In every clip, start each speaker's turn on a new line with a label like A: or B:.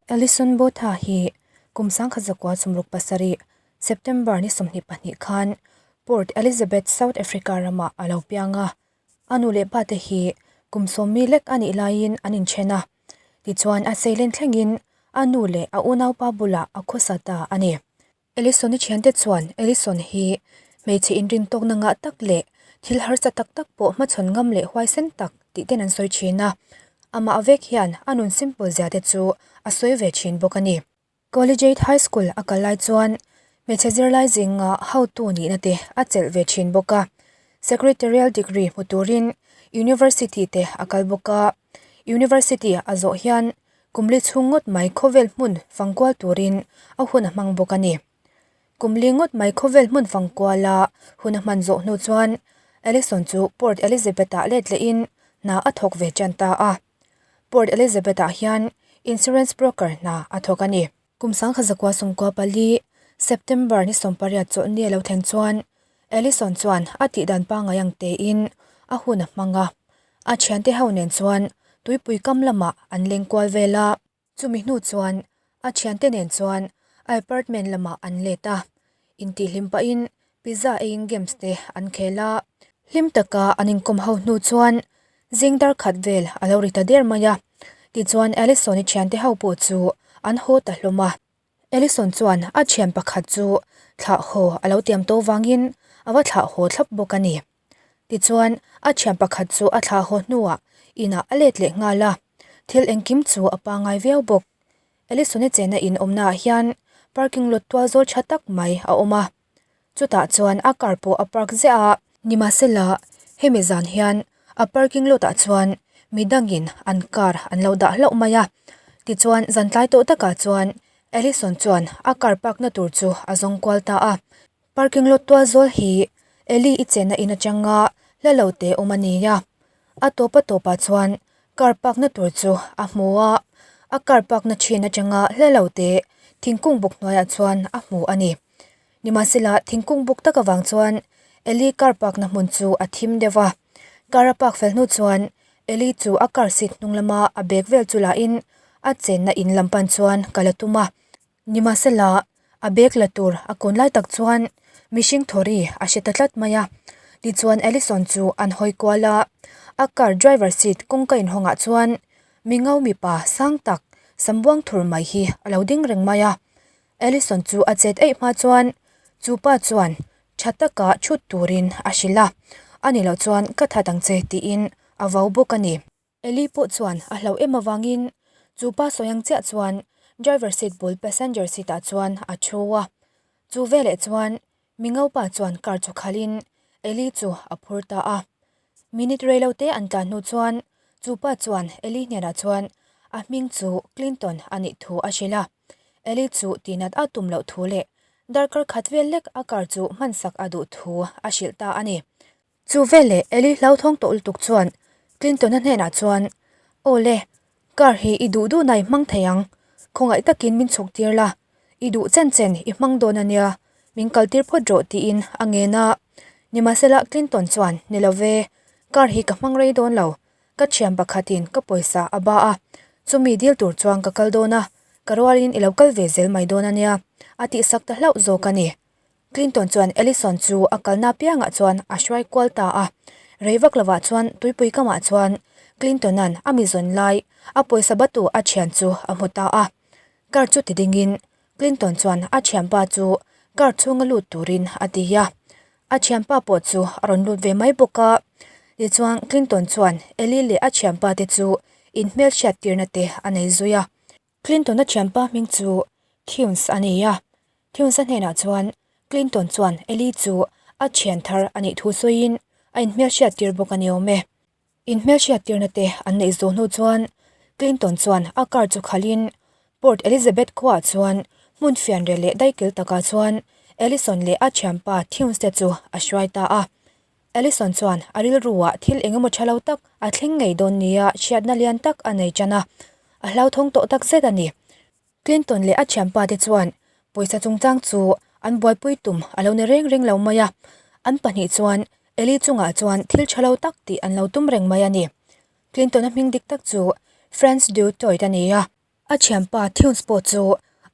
A: Alison Botha hi kum 1967, September ni 22 khan Port Elizabeth, South Africa ramah a lo piang a. A nu leh pa te hi kum sawmmi lek a nih laiin an inthen a, tichuan a seilen thlengin a nu leh a unaupa bulah a khawsa ta a ni. Ellison-i thiante chuan Ellison hi hmeichhe inrintawkna ngah tak leh thil harsa tak tak pawh hmachhawn ngam leh huaisen tak tih ten an sawi thin a, amah vek hian a nun simple zia te chu a sawi ve thin bawk a ni. Collegiate High School a kal lai chuan hmeichhe zirlai zinga hotu nihna te a chelh ve thin bawk a, secretarial degree hmu turin University te a kal bawk a, University a zawh hian Kumli chhung ngawt mai khawvel hmun fangkual turin a hun a hmang bawk a ni. Kumli ngawt mai khawvel hmun fangkuala hun a hman zawh hnu chuan Ellison chu Port Elizabeth-ah let lehin hna a thawk ve tan ta a. Port Elizabeth-ah hian insurance broker hna a thawk a ni. Kum 1994, September ni 18 chawlhni a lo thlen chuan Ellison chuan a tihdan pangngai ang tein a hun a hmang a, a thiante ho nen chuan tuipui kam lamah an leng kual vel a. Chumi hnu chuan a thiante nen chuan a apartment lamah an let a, intihhlim pahin pizza eiin games te an khel a. Hlim taka an inkawm ho hnu chuan zing dar khat vel a lo ri ta der mai a, tichuan Ellison-i thiante ho pawh chu an haw ta hlawm a. Ellison chuan a thian pakhat chu thlah haw a lo tiam tawh vangin a va thlah haw thlap bawk a ni. Tichuan, a thian pakhat chu a thlah haw hnuah inah a let leh nghal a, thil engkim chu a pangngai viau bawk. Ellison-i chenna in awmnaah hian parking lot tual zawl tha tak mai a awm a, chutah chuan a car pawh a park ziah a. Nimahsela, hemi zan hian a parking lot ah chuan midangin an car an lo dah hlauh mai a, tichuan zan tlai tawh takah chuan Ellison chuan a car park na tur chu a zawng kual ta a. Parking lot tual zawl hi Ellie i chenna in atanga hla lo te awm a ni a, a tawp a tawpah chuan car park na tur chu a hmu a, a car park na thin atanga hla lo te thingkung buk hnuaiah chuan a hmu a ni. Nimahsela thingkung buk tak avang chuan Ellie car park na hmun chu a thim deuh a, car a park fel hnu chuan Ellie chu a car seat hnung lama a bag vel chu la in a chenna in lam pan chuan kal a tum a. Nimahsela, a bag la tur a kawn lai tak chuan mihring thawri a hre ta tlat mai a. Tichuan Allison chu an hawi kual a, a car driver seat kawngka inhawngah chuan mi ngau mipa sang tak sambuang thur mai hi a lo ding reng mai a. Allison chu a chet eih hma chuan chu pa chuan tha taka chhut turin a hrilh a, a ni loh chuan ka that ang che tiin a vau bawk a ni. Eli pawh chuan a hlauh em avangin chu pa sawi ang chiah chuan driver seat bul passenger seat ah chuan a thu a, chu veleh chuan mi ngopa chuan car chu khalhin Eli chu a phur ta a. Minute rei lo te an tlan hnu chuan chu pa chuan Eli hnenah chuan a hming chu Clinton a nih thu a hrilh a, Eli chu tihnat a tum loh thu leh darkar khat vel lek a car chu hmansak a duh thu a hrilh ta a ni. Chu veleh Eli hlauthawng tawh lutuk chuan Clinton-a hnenah chuan, Aw le, car hi i duh duhna i hmang thei ang, khawngaih takin min chhuk tir la, i duh chen chen i hmang dawn a nia, min kal tir phawt rawh tiin a ngen a. Nimahsela Clinton chuan, Ni lo ve, car hi ka hmang rei dawn lo, ka thian pakhatin ka pawisa a ba a, chumi dil tur chuan ka kal dawn a, ka rualin i lo kal ve zel mai dawn a nia, a tihsak ta hlauh zawk a ni. Clinton chuan Ellison chu a kalna piangah chuan a hruai kual ta a. Rei vak lovah chuan tuipui kamah chuan Clinton-a'n a mi zawn lai a pawisa batu a thian chu a hmu ta a. Car chu ti dingin Clinton chuan a thianpa chu car chhunga lut turin a ti a. A thianpa pawh chu a rawn lut ve mai bawk a. Tichuan Clinton chuan Ellie leh a thianpa te chu inhmelhriat tirna te a nei zui a. Clinton-a thianpa hming chu Thunes a ni a, Thunes-a hnenah chuan Clinton chuan Ellie chu a thian thar a nih thu sawiin a inhmelhriat tir bawk a ni awm e. Inhmelhriat tirna te an neih zawh hnu chuan Clinton chuan a car chu khalhin Port Elizabeth khuaah chuan hmun fianrial leh daikil takah chuan Ellison leh a thianpa Thunes te chu a hruai ta a. Ellison chuan a rilruah thil eng emaw tha lo tak a thleng ngei dawn nia hriatna lian tak a nei tan a, a hlauthawng tawh tak zet a ni. Clinton leh a thianpa te chuan pawisa chungchang chu an buaipui tum a lo ni reng reng lo mai a, an pahnih chuan Ellie chungah chuan thil tha lo tak tih an lo tum reng mai a ni. Clinton-a hming dik tak chu Frans Du Toit a ni a. A thianpa Theuns pawh chu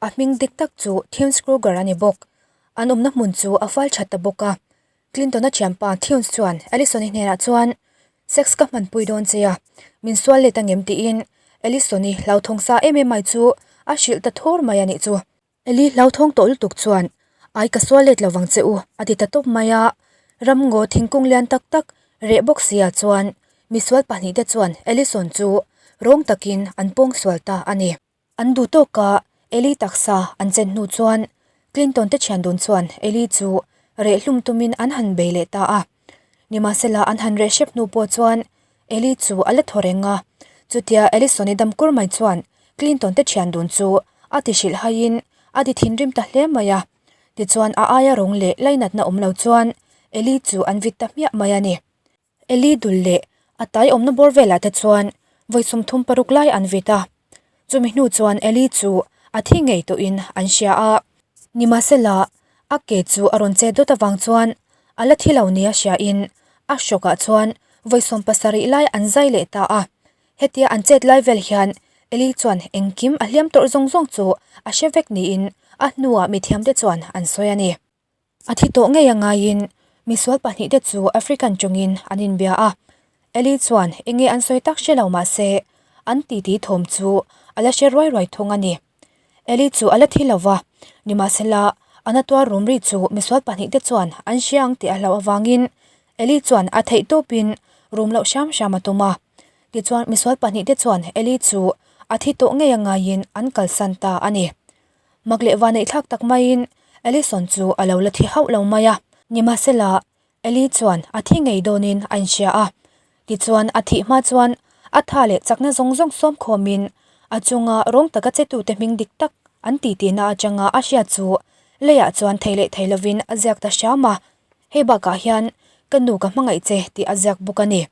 A: a hming dik tak chu Theuns Kruger a ni bawk. An awmna hmun chu a fal that ta bawk a. Clinton-a thianpa Theuns chuan Allison-i hnenah chuan, Sex ka hmanpui dawn che a, min sual let angem tiin Allison-i hlauthawng sa em em mai chu a hrilh ta thawr mai a nih chu. Eli hlauthawng tawh lutuk chuan, Ai ka sual let lovang che u, a ti ta tawp mai a. Ramngaw thingkung lian tak tak reh bawk sia chuan misual pahnihte chuan Ellison chu rawng takin an pawng sual ta a ni. An duh tawka Eli taksa an chen hnu chuan Clinton te thian dun chuan Eli chu reh hlum tumin an han bei leh ta a. Nimahsela an han reh hrep hnu pawh chuan Eli chu a la thaw reng a, chutia Ellison-i dam kur mai chuan Clinton te thian dun chu a ti hrilh haiin a ti thinrim ta hle mai a. Tichuan a aia rawng leh lainatna awm lo chuan Eli chu an vit ta hmiah mai a ni. Eli dul leh a tai awmna bawr velah te chuan vawi 36 lai an vit a. Chumi hnu chuan Eli chu a thi ngei tawhin an hria a. Nimahsela, a ke chu a rawn chet dawt avang chuan a la thi lo nia hriain a hrawkah chuan vawi 70 lai an zai leh ta a. Hetia an chet lai vel hian Eli chuan engkim a hliam tawrh zawng zawng chu a hre vek niin a hnuah mithiamte chuan an sawi a ni. A thi tawh ngei a ngaiin misual pahnihte chu African tawngin an inbia a. Eli chuan enge an sawi tak hre lo mah se an titi thawm chu a la hre ruai ruai thung a ni. Eli chu a la thi lo va, nimahsela a natuar rum ri chu misual pahnihte chuan an hria ang tih a hlauh avangin Eli chuan a theih tawpin rum loh hram hram a tum a. Tichuan misual pahnihte chuan Eli chu a thi tawh ngei a ngaiin an kalsan ta a ni. Mak leh vanei thlak tak maiin Allison chu a lo la thi hauh lo mai a. Nimahsela, Ellie chuan a thi ngei dawnin a inhria a. Tichuan a thih hma chuan a tha leh chakna zawng zawng sawm khawmin a chunga rawng taka chetute hming dik tak an titihna atanga a hriat chu leiah chuan thei leh thei lovin a ziak ta hram a. Hei bakah hian ka nu ka hmangaih che tih a ziak bawk a ni.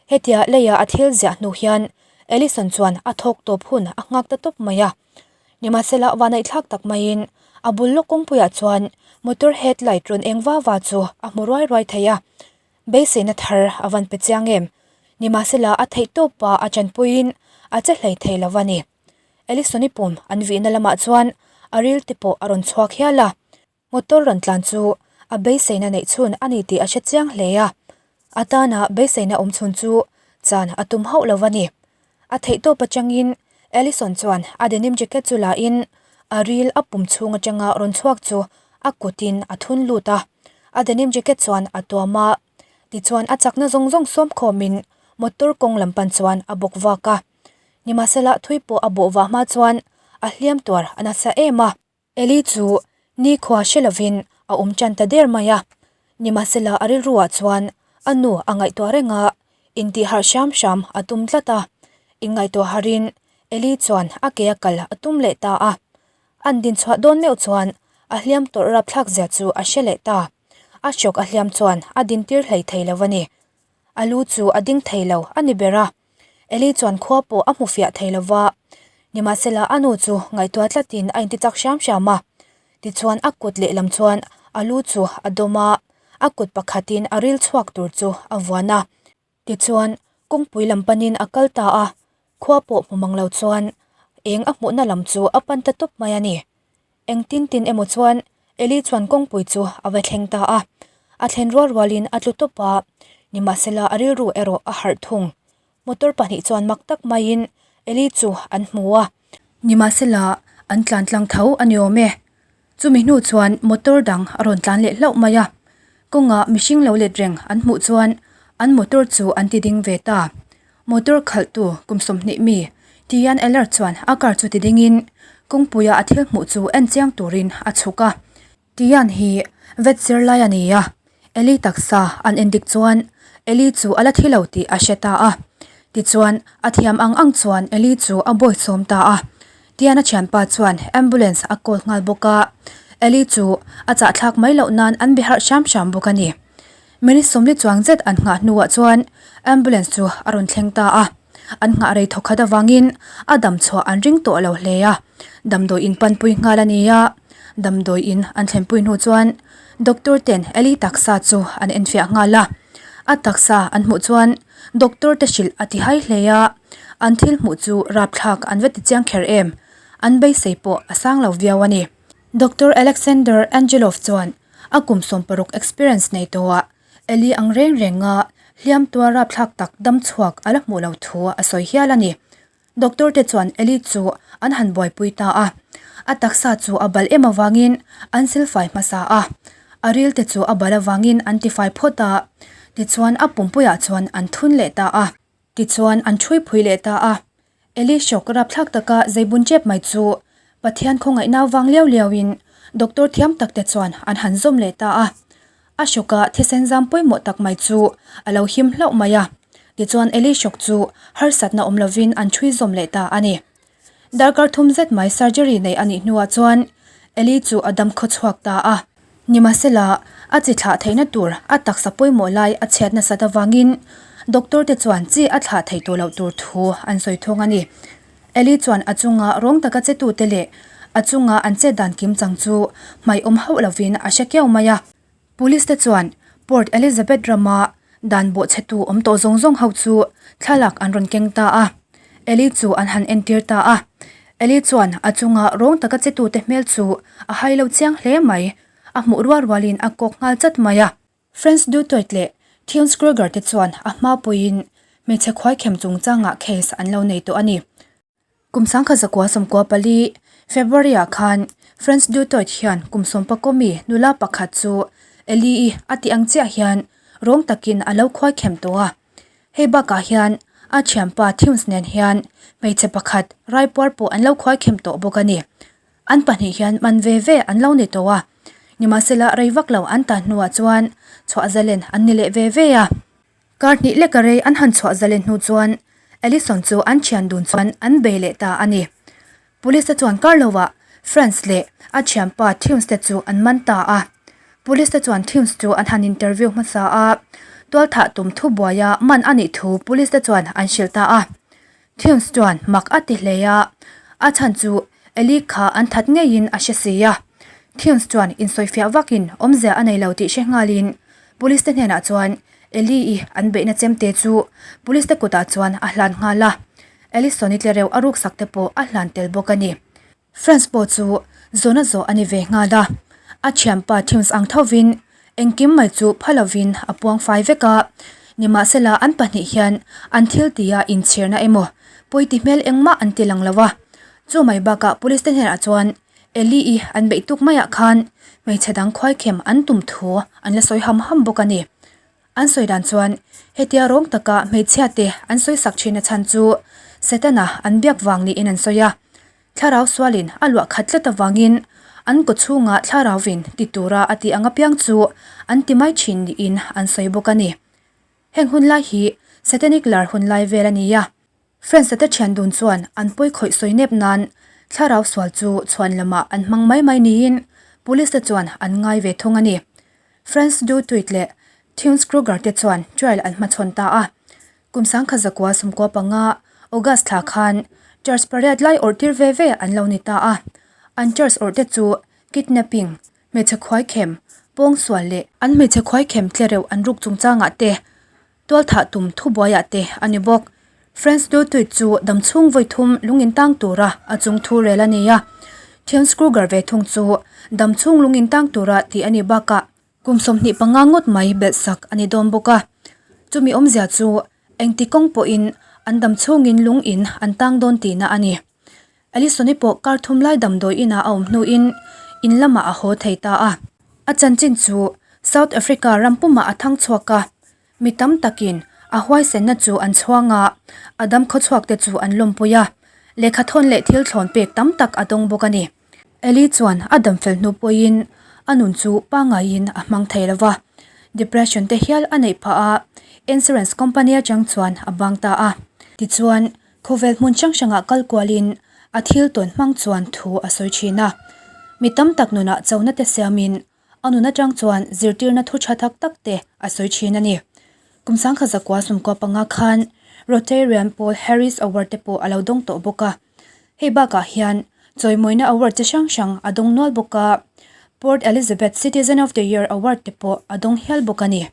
A: Hetia leia a thil ziah hnu hian Allison chuan a thawk tawp hun a nghak ta tawp mai a. Nimahsela vanaihthlak tak maiin a bul lawk kawngpuiah chuan motor headlight rawn eng va va chu a hmu ruai ruai thei a. Beiseina thar a van pe chiang em? Nimahsela a theih tawpa a chanpuiin a che hlei thei lo a ni. Allison-i pum an vihna lamah chuan a ril te pawh a rawn chhuak hial a. Motor rawn tlan chu a beiseina neih chhun a ni tih a hre chiang hle a, a tana beiseina awm chhun chu chan a tum hauh lo a ni. A theihtawp atangin Allison chuan a denim jacket chu la in a ril a pum chhung atanga rawn chhuak chu a kutin a thun lut a, a denim jacket chuan a tuam a, tichuan a chakna zawng zawng sawm khawmin motor kawng lam pan chuan a bawk vak a. Nimahsela thui pawh a bawh vah hma chuan a hliam tuar a nasa em a. Eli chu nikhua hre lovin a awm tan ta der mai a, nimahsela a rilruah chuan a nu a ngaihtuah reng a, intihharh hram hram a tum tlat a. Inngaihtuah harin Eli chuan a ke a kal a tum leh ta a, an dinchhuah dawn meuh chuan a hliam tawrh rapthlak zia chu a hre leh ta. A hrawk a hliam chuan a dintir hlei thei lo a ni. A lu chu a ding thei lo a ni ber a. Eli chuan khua pawh a hmu fiah thei lo va, nimahsela a nu chu ngaihtuah tlatin a inti chak hram hram a. Tichuan a kut lehlam chuan a lu chu a dawm a, a kut pakhatin a ril chhuak tur chu a vuan a. Tichuan kawngpui lam panin a kal ta a, khua pawh hmu mang lo chuan eng a hmuhna lam chu a pan ta tawp mai a ni. Eng tin tin emaw chuan Eli chuan kawngpui chu a va thleng ta a, a thlen rual rualin a tlu tawp a, nimahsela a rilru erawh a harh thung. Motor pahnih chuan mak tak maiin Eli chu an hmu a, nimahsela an tlan tlang tho a ni awm e. Chumi hnu chuan motor dang a rawn tlan leh hlauh mai a, kawngah mihring lo let reng an hmuh chuan an motor chu an ti ding ve ta. Motor khalhtu kum 20 mi Tian Eller chuan a car chu ti dingin kawngpuia a thil hmuh chu en chiang turin a chhuk a. Tian hi vet zirlai a ni a, Eli taksa an endik chuan Eli chu a la thi lo tih a hre ta a. Tichuan a thiam ang ang chuan Eli chu a bawi sawm ta a. Tian a thianpa chuan ambulance a call nghal bawk a, Eli chu a chahthlak mai loh nan an be harh hram hram bawk a ni. Minute 40 chuang zet an nghah hnuah chuan ambulance chu a rawn thleng ta a, an nghah rei thawk khat avangin a dam chhuah an ring tawh lo hle a, damdawi in panpui nghal a ni a, damdawi in an thlenpui hnu chuan doctor ten Eli taksa chu an enfiah nghal a, a taksa an hmuh chuan doctor te hrilh a ti hai hle a, an thil hmuh chu rapthlak an va ti chiang kher em. an beisei pawh a sang lo viau a ni. Doctor Alexander Angelov chuan a kum 60 experience nei tawhah Eli ang reng renga hliam tuar rapthlak tak dam chhuak a la hmuh lo thu a sawi hial a ni. Doctor te chuan Eli chu an han buaipui ta a, a taksa chu a bal em avangin an silfai hmasa a, a ril te chu a bal avangin an tifai phawt a, tichuan a pumpuiah chuan an thun leh ta a. Tichuan an ṭhui phui leh ta a, Eli hrawk rapthlak taka zeibun ṭep mai chu Pathian khawngaihna vang liau liauin doctor thiam tak te chuan an han zawm leh ta a. A hrawka thisen zam pawimawh tak mai chu a lo him hlauh mai a, tichuan Eli hrawk chu harsatna awm lovin an ṭhui zawm leh ta a ni. Darkar thum zet mai surgery nei a nih hnuah chuan Eli chu a dam khaw chhuak ta a. Nimahsela, a chi thlah theihna tur a taksa pawimawh lai a chhiat nasat avangin doctor te chuan chi a thlah thei tawh loh tur thu an sawi thung a ni. Eli chuan a chunga rawng taka che tute leh a chunga an chet dan kim chang chu hmai awm hauh lovin a hre kiau mai a. Police te chuan Port Elizabeth rama dan bawhchhetu awm tawh zawng zawng ho chu thlalak an rawn keng ta a, Eli chu an han entir ta a. Eli chuan a chunga rawng taka chetute hmel chu a hai lo chiang hle mai, a hmuh rual rualin a kawk nghal chat mai a. Frans du Toit leh Theuns Kruger te chuan a hma pawhin hmeichhe khuaikhem chungchangah case an lo nei tawh a ni. Kum 1994, February-ah khan Frans du Toit hian kum sawmpakawmi nula pakhat chu Eli-i a tih ang chiah hian rawng takin a lo khuai khem tawh a. Hei bakah hian a thianpa Theuns nen hian hmeichhe pakhat raipuar pawh an lo khuai khem tawh bawk a ni. An pahnih hian man ve ve an lo ni tawh a, nimahsela rei vak lo an tan hnuah chuan chhuah zalen an ni leh ve ve a. Kar hnih leka rei an han chhuah zalen hnu chuan Allison chu an thian dun chuan an bei leh ta a ni. Police te chuan kar lovah Frantz leh a thianpa Theuns te chu an man ta a. Police te chuan Theuns chu an han interview hmasa a, tualthah tum thu buaia man a nih thu police te chuan an hrilh ta a. Theuns chuan mak a ti hle a, a chhan chu Eli kha an that ngeiin a hre si a. Theuns chuan insawifiah vakin awmzia a nei lo tih hre nghalin Police te hnenah chuan Eli-i an beihna chemte chu police te kutah chuan a hlan nghal a, Ellison-i tlereuh a ruksak te pawh a hlan tel bawk a ni. Frantz pawh chu zawhna zawh a ni ve nghal a, a thianpa Theuns ang thovin engkim mai chu pha lovin a puang fai vek a, nimahsela an pahnih hian an thil tia inchhirna emaw pawiti hmel engmah an ti lang lo a, chu mai bakah police te hnenah chuan Eli-i an beih tuk maiah khan hmeichhe dang khuaikhem an tum thu an la sawi ham ham bawk a ni. An sawi dan chuan hetia rawng taka hmeichhia te an sawi sak thin a chhan chu Setana an biak vang niin an sawi a. Thlarau sualin a luah khat tlat avangin an kaw chhungah thlarauvin ti tura a tih ang apiang chu an ti mai thin niin an sawi bawk a ni. Heng hun lai hi Satanic lar hun lai vel a ni a. Friends te thian dun chuan an pawi khawih sawi nep nan thlarau sual chu chhuan lamah an hmang mai mai niin police te chuan an ngai ve thung a ni. Frans Du Toit leh Theuns Kruger te chuan trial an hmachhawn ta a. Kum 1995 August thla khan charge pariat lai awrh tir ve ve an lo ni ta a. An charge awrh te chu kidnapping, hmeichhe khuaikhem, pawngsual leh an hmeichhe khuaikhem tlereuh an ruk chungchangah te Tualthah tum thubuaiah te a ni bawk. Frans Du Toit chu damchhung vawi thum lung in tang tura a chung thu rel a ni a. Theuns Kruger ve thung chu damchhung lung in tang tura tih a nih bakah kum 25 ngawt mai belh sak a ni dawn bawk a. Chumi awmzia chu engti kawng pawhin an damchhungin lung in an tang dawn tihna a ni. Allison-i pawh kar thum lai damdawi inah a awm hnuin in lamah a haw thei ta a. A chanchin chu South Africa ram pumah a thang chhuak a, mi tam takin a huaisenna chu an chhuang a, a dam khawchhuak te chu an lawmpui a, lehkhathawn leh thil thlawn pek tam tak a dawng bawk a ni. Eli chuan a dam fel hnu pawhin a nun chu pangaiin a hmang thei lo va, depression te hial a neih phah a, insurance company atang chuan a bang ta a. Tichuan, Khawvel hmun hrang hrangah kal kualin a thil tawn hmang chuan thu a sawi thin a. Mi tam tak nunah chona te siamin a nun atang chuan zirtirna thu tha tak tak te a sawi thin a ni. Kum 1995 khan Rotarian Paul Harris Award te pawh a lo dawng tawh bawk a. Hei bakah hian chawimawina award chi hrang hrang a dawng nual bawk a, Port Elizabeth Citizen of the Year Award te pawh a dawng hial bawk a ni.